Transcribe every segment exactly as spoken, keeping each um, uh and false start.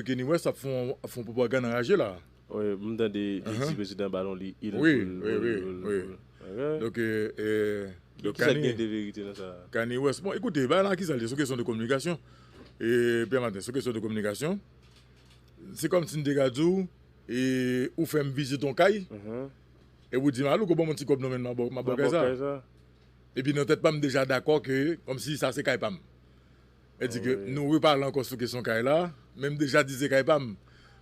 Kanye West ap fè yon, ap fè yon pwopagann anraje la. Wi, m tande li di prezidan ba l yon li il pou l, pou l, pou l, pou l. Donk, e, e, donk Kanye, Kanye West, bon, ekoute, bagay la ki sa l ye, se yon kesyon de kominikasyon. E, Pè Maten, se yon kesyon de kominikasyon. Se kòmsi m te ka di w, e, ou fè m vizite yon kay, epi ou di m, "A Louko, ban m yon ti kòb non, men m a ba w, m a ba w kay sa." Epi nan tèt pa m, m deja dakò ke, kòmsi sa se kay pa m. E di ke nou repale ankò sou kesyon kay la, men m deja di se kay pa m.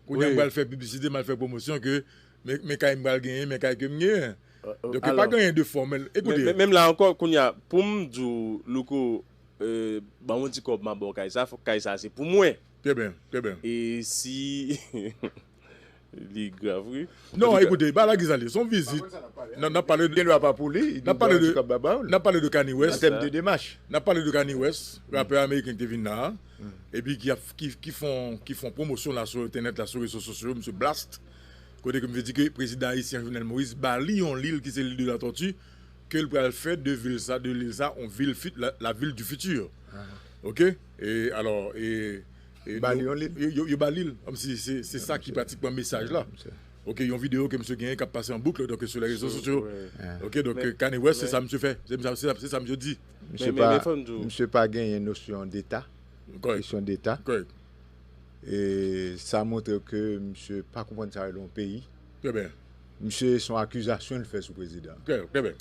Kounye a m pral fè piblisite, m al fè pwomosyon ke men, men kay m pral genyen, men kay ke m genyen. Donk, pa gen anyen de fòmèl. Ekoute. Men, men, menm la ankò, kounye a, pou m di w, Louko, e, ban m yon ti kòb, m a ba w kay sa, fòk kay sa se pou mwen. Trè byen, trè byen. E si Li grav, wi. Non, ekoute, pa la ki sa li ye. Se yon vizit. N ap, n ap pale de, gen dwa pa pou li, li gen dwa di kòb la ba w. N ap pale de Kanye West. An tèm de demach. N ap pale de Kanye West, rapè ameriken ki te vin la a, epi ki ap, ki, ki fè yon, ki fè yon pwomosyon la sou entènèt la, sou rezo sosyo, misye blast. Kote ke misye di ke prezidan ayisyen Jovenel Moïse ba li yon lil ki se lil de la Tortue, ke l pral fè de vil sa, de lil sa, yon vil fit-, la, la ville du futur. Oke? E alò, e, e ba li yon lil. Yo, yo, yo ba li l. Kòmsi se, se sa ki pratikman mesaj la. Oke, yon videyo ke misye genyen k ap pase an bouk, donk, sou les réseaux sociaux. Oke, donk, Kanye West, se sa misye fè. Se sa, se sa, se sa misye di. Misye pa, misye pa genyen nosyon deta. Kèsyon deta. E sa montre ke misye pa konprann sa rele yon peyi. Trè byen. Misye, se yon akizasyon l fè sou prezidan. Trè, trè byen.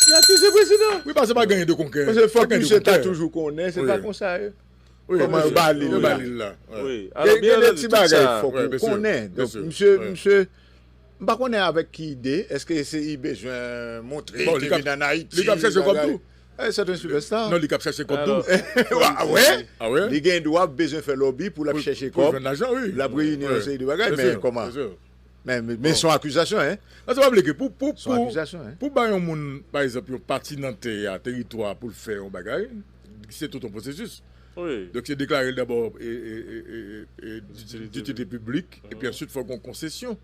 Li akize prezidan. Wi, paske pa genyen de konkè. Paske fòk misye ta toujou konnen, se ta konsa ye. Kòman yo ba li l la. Gen de ti bagay fòk ou konnen. Donk, misye, misye, m pa konnen avèk ki ide, èske se li bezwen montre li te vin ann Ayiti, li k ap chèche kòb tou. Eh, c'est un superstar. Non, li k ap chèche kòb tou. Ah ouais? Li gen dwa bezwen fè lòbi pou l ap chèche kòb. Pou jwenn lajan, wi. L ap reyini yon seri de bagay, men kòman? Men, men, men se yon akizasyon, hein? Paske pa bliye ke pou, pou, pou, pou bay yon moun, pa egzanp, yon pati nan tè a, teritwa a, pou l fè yon bagay, se tout yon pwosesis. Donk, se deklare l dabò, e, e, d'utilité publique, epi answit, fòk yon konsesyon.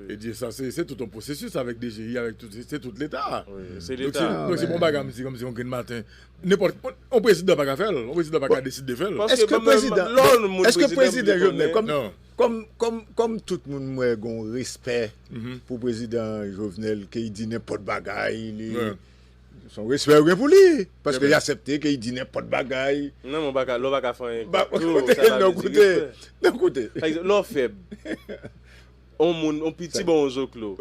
E di sa, se, se tout yon pwosesis avèk D G I, avèk tout, se, se tout Leta. Donk, se, donk, se pa yon bagay, m di, kòmsi yon grenn maten. Nenpòt, yon, yon prezidan pa ka fè l. Yon prezidan pa ka deside de fè l. Èske prezidan, èske prezidan Jovenel, kòm, kòm, kòm, kòm tout moun, m wè, gen yon respè pou prezidan Jovenel, ke li di nenpòt bagay, li, se yon respè yo gen pou li, paske li aksepte ke li di nenpòt bagay. Non, men w pa ka, lè w pa ka fè anyen kont tou, sa pa vle di respè. Non, koute. Pa egzanp, lè w fèb, yon moun, yon piti ba w yon zoklo,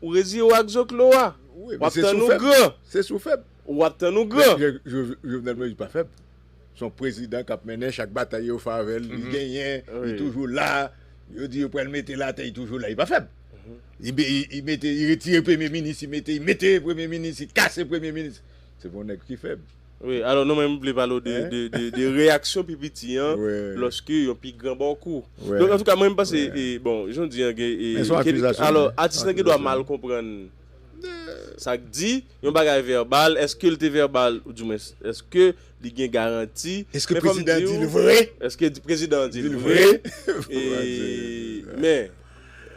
ou reziye w ak zoklo a. W ap tann ou gran. Se si w fèb. W ap tann ou gran. Jovenel Moïse pa fèb. Se yon prezidan k ap mennen chak batay yo fè avè l, li genyen, li toujou la. Yo di yo pral mete l atè, li toujou la, li pa fèb. Li, li, li mete, li retire premye minis, li mete, li mete premye minis, li kase premye minis. Se pa yon nèg ki fèb. Wi, alò nou menm vle pale w de, de, de, de reyaksyon pi piti an, lòske yon pi gran ba w kou. Donk, antouka, mwen, m panse, e, bon, jan w di an, gen, e, alò, atis lan gen dwa mal konprann sa k di, yon bagay vèbal, èske l te vèbal, oudimwens, èske li gen garanti? Èske prezidan an di l vre? Èske prezidan an di l vre? E, men,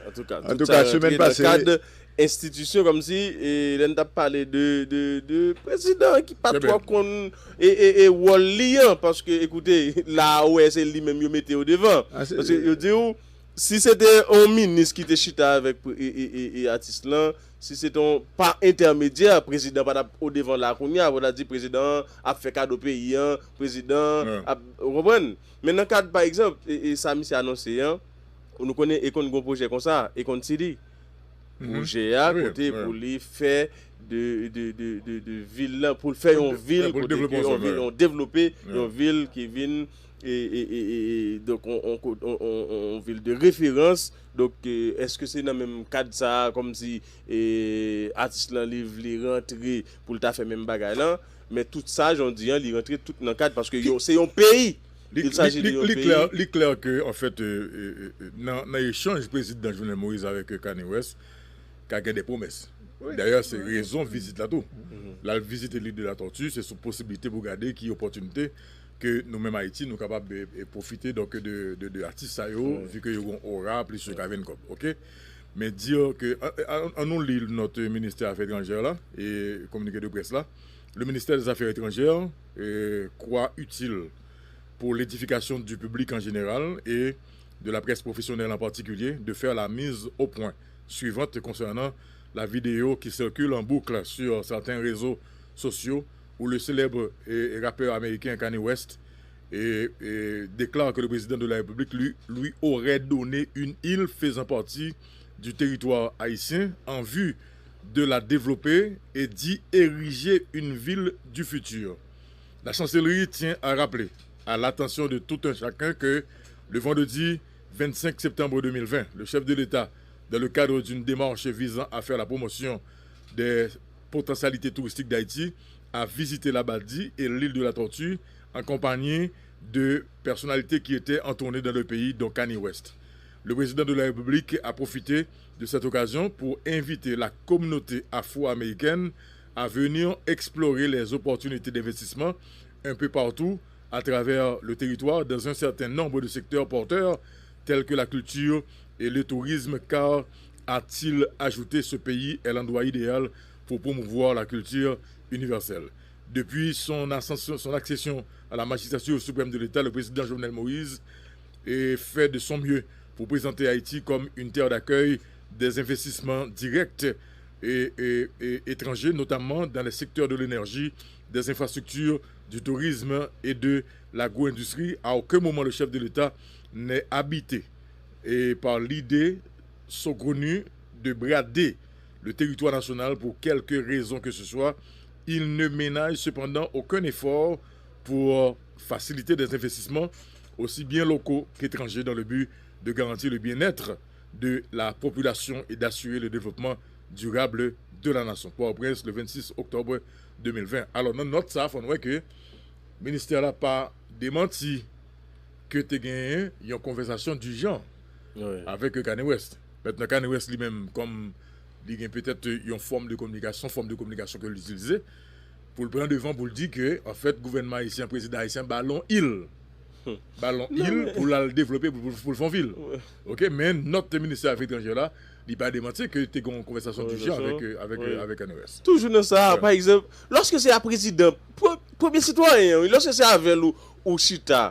antouka, tout sa rantre nan kad enstitisyon, kòmsi, e, lè n t ap pale de, de, de prezidan ki pa twò konn, e, e, e wòl li an, paske, ekoute, la a, ou wè, se li menm yo mete o devan. Paske yo di w, si se te yon minis ki te chita avèk, e, e, e, e atis lan, si se te yon pa entèmedyè, prezidan pa t ap o devan la kounye a, pou ta di prezidan ap fè kado peyi an, prezidan ap, ou konprann? Men nan kad, pa egzanp, e, e sa misye anonse an, nou konnen e konn gen yon pwojè konsa, e konn City. Pwojè a, kote pou li fè de, de, de, de, de vil lan, pou l fè yon vil, kote ke yon vil, yon devlope, yon vil ki vin, e, e, e, e, e, donk, on, on, on, on, on vil de referans. Donk, e, èske se nan menm kad sa a, kòmsi, e, atis lan li vle rantre pou l ta fè menm bagay lan? Men tout sa, jan w di an, li rantre tout nan kad, paske yo, se yon peyi. Li, il s'agit de yon peyi. Li klè, li klè ke, anfèt, e, e, e, nan, nan echanj prezidan Jovenel Moïse avèk, e, Kanye West, ka gen de pwomès. Dayè, se rezon vizit la tou. L al vizite Lil de la Tòti, se sou posiblite pou gade ki opòtinite ke nou menm Ayiti, nou kapab, e, e, pwofite, donk, de, de, de atis sa yo, vi ke yo gen yon ora, plis yo ka jwenn kòb, oke? Men di ke, an, an, an nou li nòt ministè afè etranjè la, e kominike de près la, le ministère des Affaires étrangères, e, croit utile pour l'édification du public en général et de la presse professionnelle en particulier, de faire la mise au point suivante concernant la vidéo qui circule en boucle sur certains réseaux sociaux où le célèbre, eh, rappeur américain Kanye West, eh, eh, déclare que le président de la République lui, lui aurait donné une île faisant partie du territoire haïtien en vue de la développer et d'y ériger une ville du futur. La chancellerie tient à rappeler à l'attention de tout un chacun que le vendredi vingt-cinq septembre deux mille vingt, le chef de l'État, dans le cadre d'une démarche visant à faire la promotion des potentialités touristiques d'Haïti, a visité Labadi et l'île de la Tortue en compagnie de personnalités qui étaient en tournée dans le pays, dont Kanye West. Le président de la République a profité de cette occasion pour inviter la communauté afro-américaine à venir explorer les opportunités d'investissement un peu partout à travers le territoire dans un certain nombre de secteurs porteurs tels que la culture et le tourisme, car, a-t-il ajouté, ce pays est l'endroit idéal pour promouvoir la culture universelle. Depuis son ascension, son accession à la magistrature suprême de l'État, le président Jovenel Moïse, eh, fait de son mieux pour présenter Haïti comme une terre d'accueil des investissements directs et, et, et étrangers, notamment dans les secteurs de l'énergie, des infrastructures, du tourisme et de l'agro-industrie. À aucun moment le chef de l'État n'est habité et par l'idée saugrenue de brader le territoire national pour quelque raison que ce soit. Il ne ménage cependant aucun effort pour faciliter des investissements, aussi bien locaux qu'étrangers, dans le but de garantir le bien-être de la population et d'assurer le développement durable de la nation. Port-au-Prince, le vingt-six octobre deux mille vingt. Alò, nan nòt sa, fò n wè ke ministè la pa demanti ke te genyen yon konvèsasyon dijan avèk Kanye West. Mentnan, Kanye West li menm, kòm li gen petèt yon fòm de kominikasyon, fòm de kominikasyon ke l itilize, pou l pran devan, pou l di ke, anfèt, gouvènman ayisyen, prezidan ayisyen ba l yon il. Ba l yon il pou l al devlope, pou, pou, pou l fè yon vil. Ok, men nòt ministè afè etranjè la, li pa demanti ke te gen yon konvèsasyon dijan avèk, avèk, avèk Kanye West. Toujou nan sa, pa egzanp, lòske se a prezidan, pre-, premye sitwayen, wi, lòske se avè l ou, ou chita,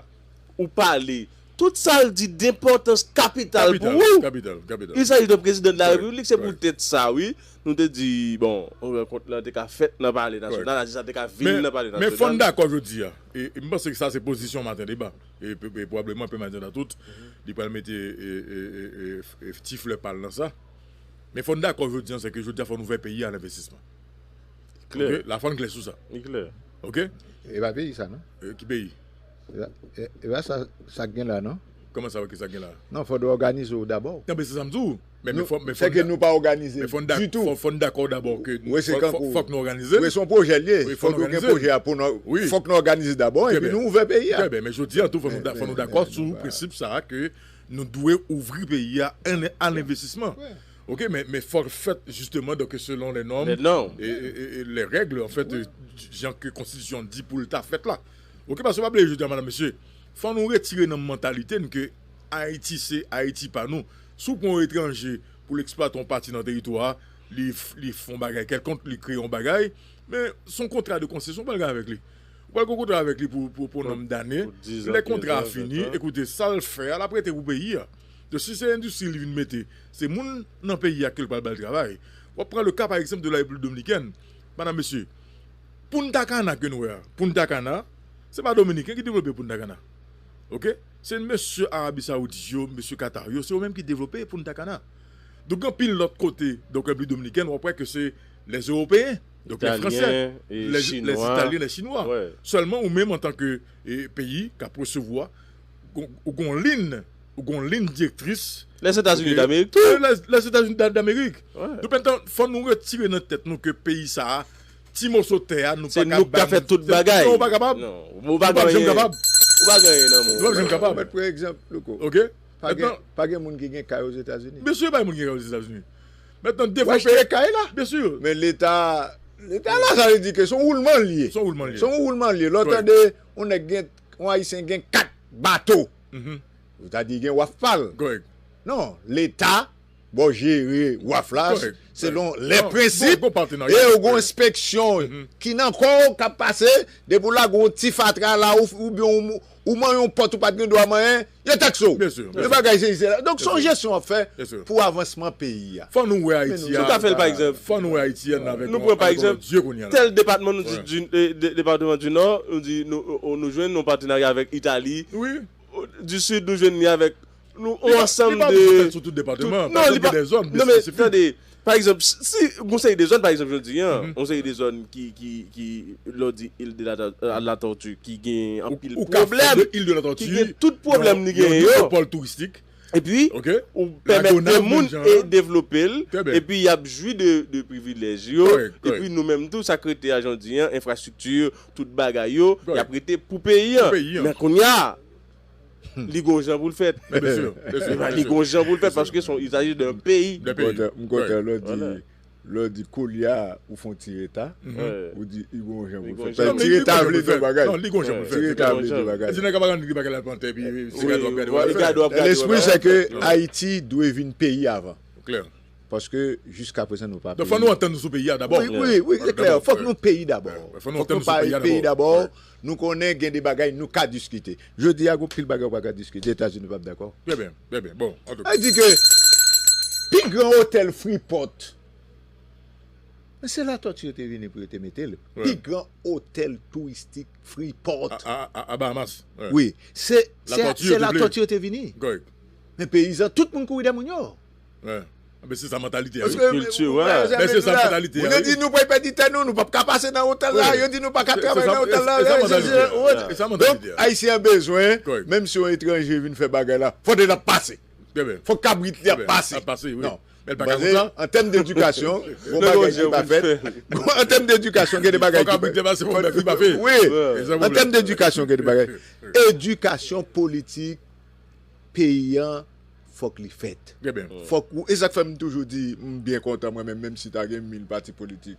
ou pale, tout sa l di d enpòtans kapital pou ou. Kapital, kapital. Il s'agit d'un président de la République, se poutèt sa, wi. Nou te di, bon, rankont lan te ka fèt nan Palè Nasyonal, atis la te ka vin nan Palè Nasyonal. Men, men fò n dakò jodi a. E, e m panse ke sa se pozisyon Maten Deba. E, e, e pwobableman Pè Maten Deba tou, li pral mete, e, e, e, e, e, ti flè pa l nan sa. Men fò n dakò jodi a, se ke jodi a fò n ouvè peyi a a lenvestisman. Klè. Ok? La fò n klè sou sa. Li klè. Ok? E pa peyi sa, non? E, ki peyi? E, e, e pa sa, sa k gen la, non? Kòman sa, ki sa k gen la? Non, fò n òganize w dabò. Non, men se sa m di w. Men, men fò, men fò n da-, men fò n da-, fò, fò n dakò dabò ke fò, fò, fòk nou òganize n. Wi, se yon pwojè l ye. Fòk nou gen pwojè a pou nou, fòk nou òganize dabò, epi nou ouvè peyi a. Trè byen, men jodi a tou, fò nou da-, fò nou dakò sou prensip sa a ke nou dwe ouvri peyi a an, a lenvestisman. Ok, men, men fò l fèt jisteman, donk, selon les normes et, et, et, et les règles, en fait, jan ke konstitisyon an di pou l ta fèt la. Ok, paske pa bliye, jodi a, madam, mesye, fò nou retire nan mantalite n ke Ayiti se Ayiti pa nou. Si w pran yon etranje pou l eksplwate yon pati nan teritwa a, li f-, li fè yon bagay kèlkonk, li kreye yon bagay, men se yon kontra de konsesyon w pral gen avèk li. Ou pral gen yon kontra avèk li pou, pou, pou nonb dane. Lè kontra a fini, ekoute, sa l fè a, l ap rete pou peyi a. Donk, si se endistri li vin mete, se moun nan peyi a ke l pral ba l travay. W ap pran le ka, pa egzanp, de la Repiblik Dominikèn. Madam, mesye, Punta Cana ke nou wè a, Punta Cana, se pa Dominiken ki devlope Punta Cana. Ok? Se mesye Arabi Saoudit yo, mesye Katar yo, se yo menm ki devlope Punta Cana. Donk, gen anpil lòt kote, donk, Repiblik Dominikèn, w ap wè ke se lè Ewopeyen, donk, lè Fransè, lè, lè Italyen, lè Chinwa. Sèlman, ou menm, antanke, e, peyi k ap resevwa, gon-, ou gon lin, ou gon lin direktris. Lèzetazini Damerik tou. E, lè, Lèzetazini Da-, Damerik. Donk, mentnan, fò nou retire nan tèt nou ke peyi sa a, ti moso tè a, nou pa ka ba nou. Se nou k ka fè tout bagay. Non, ou pa kapab. Non, ou pa gen anyen. Ou p ap janm kapab. Ou pa gen anyen nan men w. Ou p ap janm kapab. Mèt pran egzanp, Louko. Ok? Pa gen, pa gen moun ki gen kay Ozetazini. Byen si, pa gen moun ki gen kay Ozetazini. Mentnan, devlope. Ou achte kay la. Byen si. Men Leta, Leta la, sa vle di ke se yon woulman l ye. Se yon woulman l ye. Se yon woulman l ye. Lè w tande yon nèg gen, yon Ayisyen gen kat bato. Ou ta di gen waf pa l. Non, Leta Bon, jere waf la selon lè prensip e ou gon enspeksyon ki nan kò w k ap pase. Depi w lage yon ti fatra la oubyen ou manyen yon pòt ou pa t gen dwa manyen, yo takse w. Yon bagay se isi la. Donk se yon jesyon w ap fè pou avansman peyi a. Fò nou wè Ayiti a. Tout afè l pa egzanp. Fò nou wè Ayiti a avèk nou pran pa egzanp tèl depatman nou di depatman di nò nou di nou jwenn yon patenarya avèk Itali. Di sid nou jwenn li avèk nou yon ansanm de sou tout depatman. Non, li pa. Non, men tande, pa egzanp, si yon seri de zòn, pa egzanp, jodi an, yon seri de zòn ki ki ki lè w di il de la Tortue ki gen anpil pwoblèm, ki gen tout pwoblèm li gen yo. Epi ou pèmèt de moun e devlope l. Epi y ap jwi de de privilèj yo. Epi nou menm tou sa k rete a jodi an, enfrastrikti, tout bagay yo, y ap rete pou peyi an. Men kounye a li gon jan pou l fèt. Li gon jan pou l fèt paske son il s'agit d'un pays. M kontan lè w di lè w di kolye a ou fè yon ti reta, ou di li gon jan pou l fèt. Ti reta vle di yon bagay. Ti reta vle di yon bagay. Si nèg la pa konn li bagay la plante epi se gade w ap gade w ap fè. Lespri se ke Ayiti dwe vin peyi avan. Paske jiska prezan nou pa peyi. Donk fò nou antann nou sou peyi a dabò. Wi, wi, wi, se klè. Fòk nou peyi dabò. Fòk nou antann nou sou peyi a dabò. Nou konnen gen de bagay nou ka diskite. Jodi a, gon pil bagay ou pa ka diskite. Etazini p ap dakò. Trè byen, trè byen. Bon, antouka. Sa di ke pi gran otèl Freeport, men se Latòti yo te vini pou yo te mete l. Pi gran otèl touristik Freeport. A, a, a, a Bahamas. Wi, se, se, se Latòti yo te vini. Men peyizan, tout moun kouri dèyè moun yo. Wi. Men se sa mantalite a. Kilti, wi. Men se sa mantalite a. Moun yo di nou pral pèdi tè nou, nou p ap ka pase nan otèl la. Yo di nou pa ka travay nan otèl la. Donk, Ayisyen an bezwen, menm si yon etranje vin fè bagay la, fòk li ap pase. Fòk kabrit li ap pase. Non. Men l pa ka konsa. An tèm dedikasyon, gon bagay ki pa fèt. An tèm dedikasyon, gen de bagay ki pa fèt. Wi. An tèm dedikasyon, gen de bagay. Edikasyon politik peyi an, fòk li fèt. Fòk ou, e sa k fè m toujou di, m byen kontan mwen menm, menm si ta gen mil pati politik.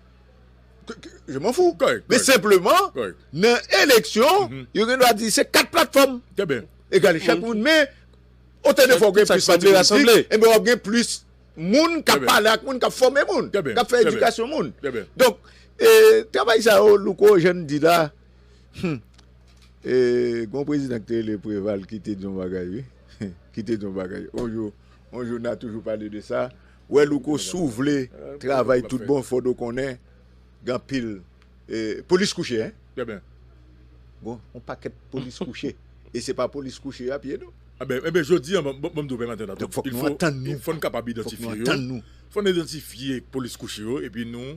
Je m'en fous. Men senpleman, nan eleksyon, yo gen dwa di se kat platfòm. Egale chak moun, men otan de fwa w gen plis pati politik, enben w ap gen plis moun k ap pale ak moun, k ap fòme moun, k ap fè edikasyon moun. Donk, e, travay sa yo, Louko, jan n di la, hmm, e, gon prezidan ki te rele Preval ki te di yon bagay, wi. Ki te di yon bagay. On jou, on jou n a toujou pale de sa. Wè, Louko, si w vle travay tout bon, fòk w konnen gen anpil, e, polis kouche, en. Trè byen. Bon, yon pakèt polis kouche. E se pa polis kouche yo ap ye, non. Enben, enben, jodi a, bon, bon, bon, m di w, pèmèt la, donk, fòk nou antann nou. Fò n kapab idantifye yo. Fò n idantifye polis kouche yo, epi nou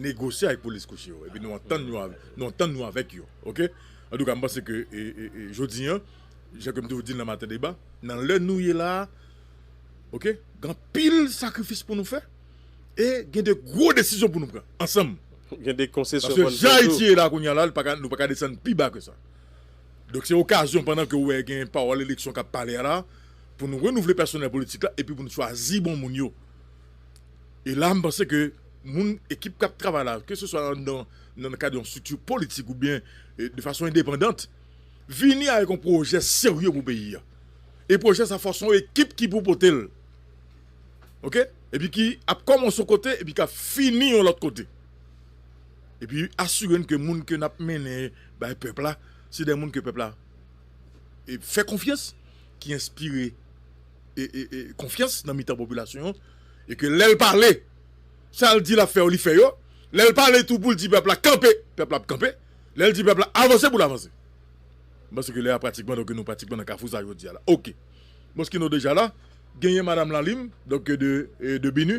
negosye avèk polis kouche yo. Epi nou antann nou, nou antann nou avèk yo. Oke? Antouka, m panse ke, e, e, e, jodi a, jan ke m toujou di l nan Maten Deba, nan lè nou ye la a, oke, gen anpil sakrifis pou nou fè, e gen de gwo desizyon pou nou pran, ansanm. Gen de konsesyon pou nou fè tou. Paske jan Ayiti ye la kounye a la, nou pa ka, nou pa ka desann pi ba ke sa. Donk, se okazyon, pandan ke w wè gen pawòl eleksyon k ap pale a la, pou nou renouvle pèsonèl politik la, epi pou nou chwazi bon moun yo. E la, m panse ke moun, ekip k ap travay la, ke se swa nan, nan, nan kad yon estrikti politik oubyen, e, de fason endepandant, vini avèk yon pwojè serye pou peyi a. E pwojè sa, fò se yon ekip ki pou pote l. Oke? Epi ki ap kòmanse yon kote, epi k ap fini yon lòt kote. Epi asire n ke moun ke n ap mennen bay pèp la, se de moun ke pèp la, e, fè konfyans, ki enspire e, e, e, konfyans nan mitan popilasyon an, e ke lè l pale, sa l di l ap fè yo, li fè yo. Lè l pale tou pou l di pèp la kanpe, pèp la ap kanpe. Lè l di pèp la avanse, pou l avanse. M panse ke lè a pratikman, donk nou pratikman nan kafou sa jodi a la. Oke. Moskino deja la, genyen madanm Lalim, donk de, e, de Bini,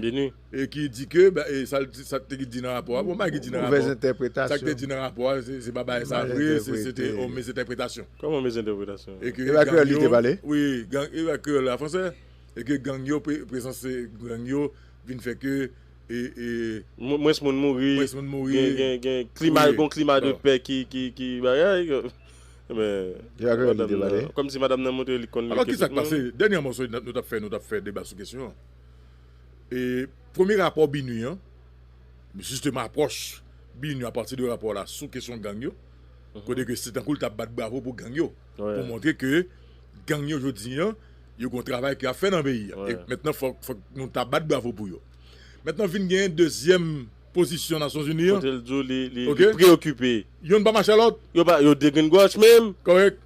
e ki di ke, ben, e sa l di, sa l te di nan rapò a, bon, bagay ki di nan rapò. Mouvèz entèpretasyon. Sa l te di nan rapò a, se, se pa bagay sa vre, se, se te yon mezentèpretasyon. Kòman mezentèpretasyon? E ke gang yo, wi, gang, e ba kreyòl la fransè, e ke gang yo, pre-, prezans gang yo vin fè ke, e, e, mwens moun mouri, mwens moun mouri, gen, gen, gen klima, wi, gon klima de pè ki, ki, ki bagay, men, madanm nan, kòmsi madanm nan montre li konn mete tout moun. Alò, kisa k pase? Dènyè mòso nou t ap fè, nou t ap fè deba sou kesyon an. E premye rapò Bini an, jisteman apwòch Bini apati de rapò la sou kesyon gang yo, kote ke se tankou l t ap bat bravo pou gang yo, pou montre ke gang yo jodi an, Yo gen yon travay ke y ap fè nan peyi a. E mentnan, fòk, fòk nou ta bat bravo pou yo. Mentnan, vin gen dezyèm pozisyon Nasyonzini an. Kote l di w li, li, li preokipe. Youn pa mache a lòt. Yo pa, yo degrenn gòch menm. Kòrèk.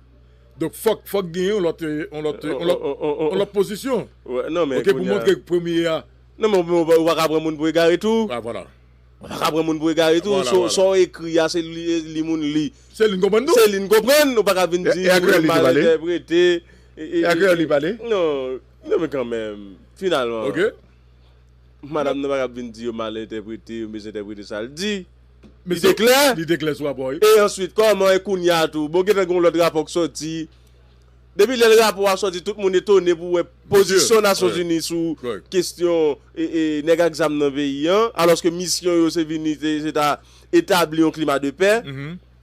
Donk, fòk, fòk gen yon lòt, yon lòt, yon lòt, yon lòt pozisyon. Oke, pou montre premye a. Non, men ou pa ka pran moun pou egare tou. A, vwala. Ou pa ka pran moun pou egare tou. Sa w ekri a, se li, li moun li. Se li n konprann tou. Se li n konprann. Ou pa ka vin di moun mal entèprete. E a kreyòl li pale? Non, non, men kanmenm. Finalman, madanm nan pa ka vin di yo mal entèprete, yo mezentèprete sa l di. Li te klè. Li te klè sou rapò, wi. E answit, kòman e kounye a tou? Bon, gentan gen yon lòt rapò k sòti. Depi lè rapò a sòti, tout moun etone pou wè pozisyon Nasyonzini sou kesyon nèg ak zam nan peyi a, alòske misyon yo se vini, se ta etabli yon klima de pè,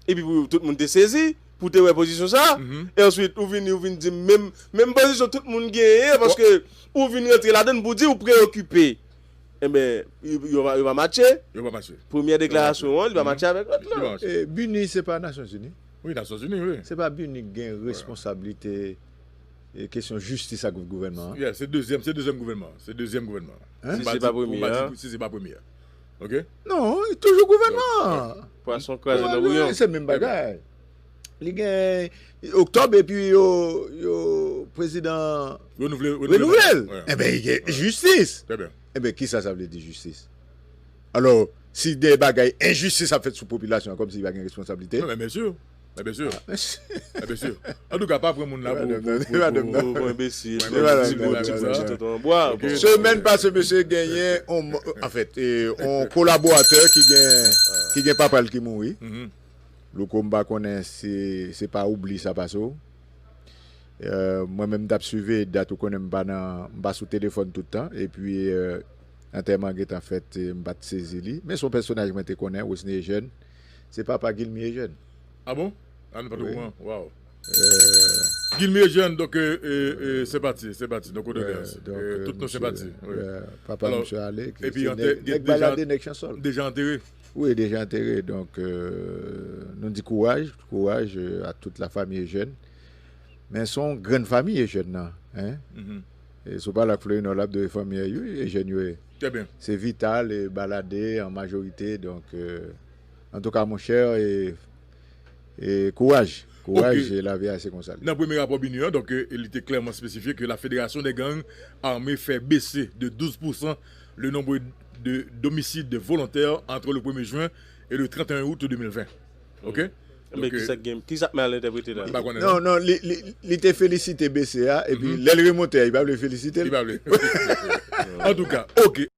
epi pou tout moun te sezi pou te wè pozisyon sa. E answit, ou vini, ou vin di m menm, menm pozisyon tout moun genyen, paske ou vin rantre ladann pou di ou preokipe. Enben, yo, yo pa, yo pa matche. Yo pa matche. Premyè deklarasyon an, li pa matche avèk lòt la. Li pa matche. E, BINUH se pa Nasyonzini? Wi, Nasyonzini, wi. Se pa BINUH ki gen responsablite e, kesyon jistis ak gouvènman an? Yeah, se dezyèm, se dezyèm gouvènman an. Se dezyèm gouvènman an. Si se pa premye a. Si se pa premye a. Oke? Non, toujou gouvènman an. Pwason kraze nan bouyon. Se menm bagay. Li gen oktòb epi yo, yo prezidan renouvle l. Enben, gen jistis. Trè byen. Enben, kisa sa vle di jistis? Alò, si de bagay enjistis ap fèt sou popilasyon an, kòmsi li pa gen responsablite? Non, men byen si. Men byen si. Men byen si. Antouka, pa pran moun la pou, pou, pou, pou, pou enbesil. Semèn pase, mesye genyen, anfèt, yon kolaboratè ki gen, ki gen papa l ki mouri. Louko, m pa konnen si se pa oubli sa pase w. Mwen menm, m t ap swiv dat, ou konnen m pa nan, m pa sou telefòn tout tan. Epi, antèman an gentan fèt, m pa t sezi li. Men se yon pèsonaj mwen te konnen, Wosny Ejèn. Se papa Guilmy Ejèn. A bon? A, nou pa t okouran. Waw. Guilmy Ejèn, donk, senpati, senpati, nos condoléances. Tout nou senpati. Papa misye ale, se nèg balade, nèg chansòl. Deja antere. Wi, deja antere. Donk, nou di kouraj, kouraj a tout la fanmi Ejèn. Men se yon grann fanmi Ejèn nan, en. E si w pale ak Florinò, l ap di w e fanmi Ejèn yo ye. Trè byen. Se Vital e Baladè an majorite, donk, antouka, monchè, e, e kouraj. Kouraj, e lavi a se konsa l ye. Nan premye rapò BINUH an, donk, e, li te klèman espesifye ke la fédération des gangs armés fait baisser de douze pour cent le nombre de d'homicides volontaires entre le premier juin et le trente et un août deux mille vingt. Oke? Men kisa k gen, kisa k mal entèprete la? Non, non, li, li, li te felisite bese a, epi lè l remonte a, li pa vle felisite l. Li pa vle. Antouka, oke.